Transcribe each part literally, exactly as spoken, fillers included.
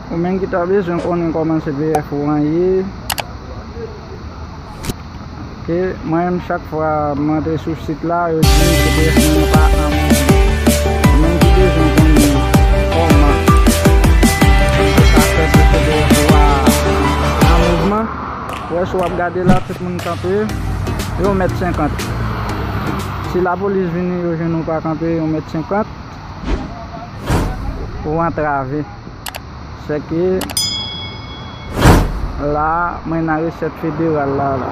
Ou menm ki ta bezwen konnen kòman C P F ou an ye. Ok, mwen menm chak fwa m antre sou sit la, yo di m C P F mwen pa an mouvman. Ou menm ki bezwen konnen kòman pou sa fè pou C P F ou a an mouvman, wè si w ap gade la, tout moun kanpe, yon mèt senkant. Si lapolis vini, yo jwenn ou pa kanpe, yon mèt senkant, ou antrave. Sèke la, mwen nan resèt federal la, la.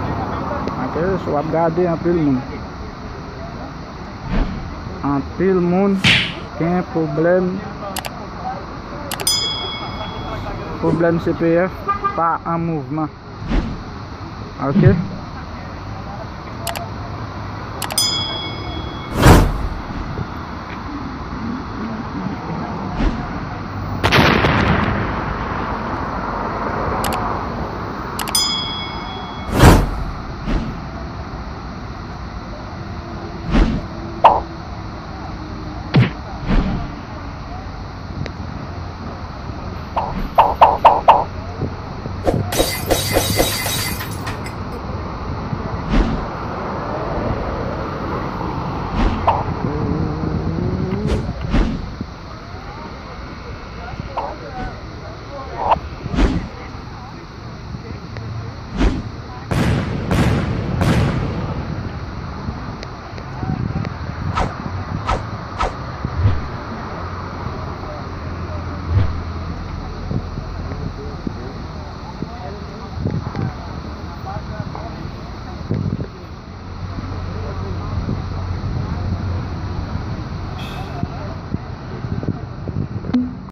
Ok, so w ap gade anpil moun. Anpil moun gen pwoblèm, pwoblèm C P F pa an mouvman. Ok?